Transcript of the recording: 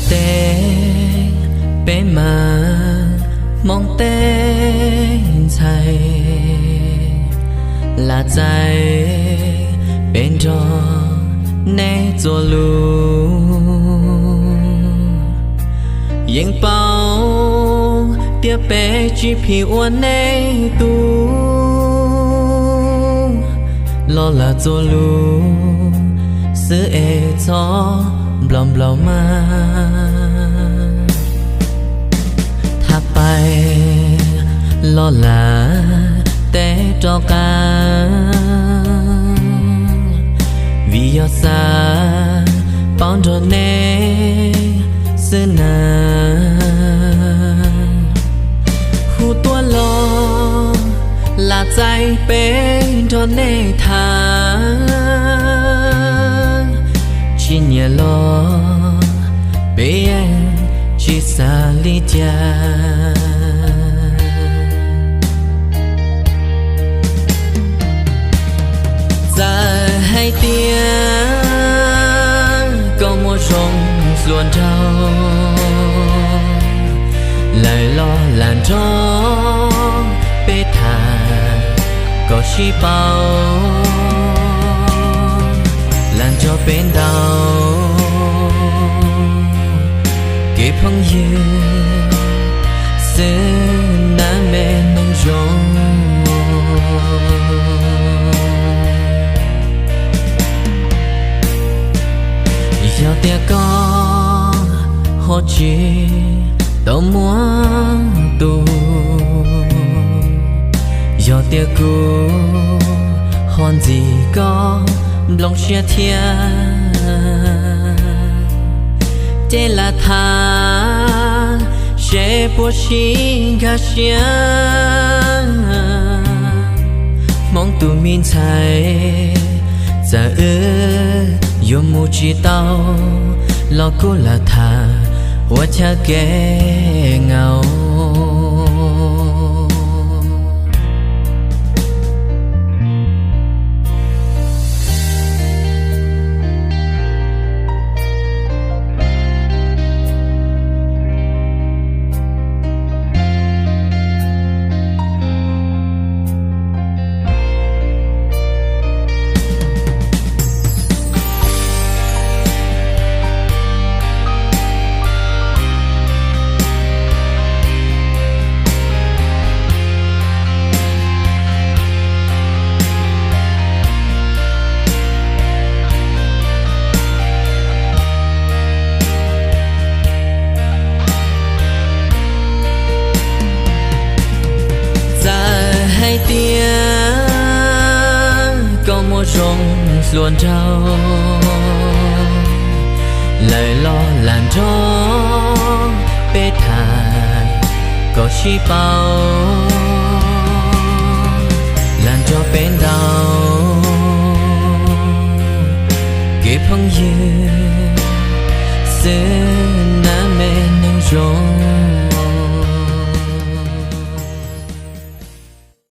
Teb, peb mas Hmoob tej ntxhais, lam txais peb nrog nej txuas lus. Yeej paub tias peb tsis phim ua nej tus, los lam txuas lus xwb es txhob nplaum nplaum mas. Thaj pais los lam teb rov qab, vim yog xav paub nrog nej xwb na. Hu tuaj los lam txais peb nrog nej tham, tsis nyiam los peb yeej tsis xav li cas. Txawm hais tias koj muaj zoo hluas nraug, lawv los lam nrog peb tham kom sib paub, lam nrog peb ntaus kev phooj ywg xwb na me neeg zoo. Yog tias koj ho tsis tau muaj tus, yog tias kuv ho ntxim koj nplooj siab thiab, ces lam tham seb puas sib nkag siab. Hmoob tus me ntxhais, txawm wb yuav mus tsis tau los kuj lam tham ua chaw kev heev. Txawm hais tias koj muaj zoo hluas nraug, lawv los lam nrog peb tham kom sib paub, lam nrog peb ntaus kev phooj ywg xwb na me neeg zoo.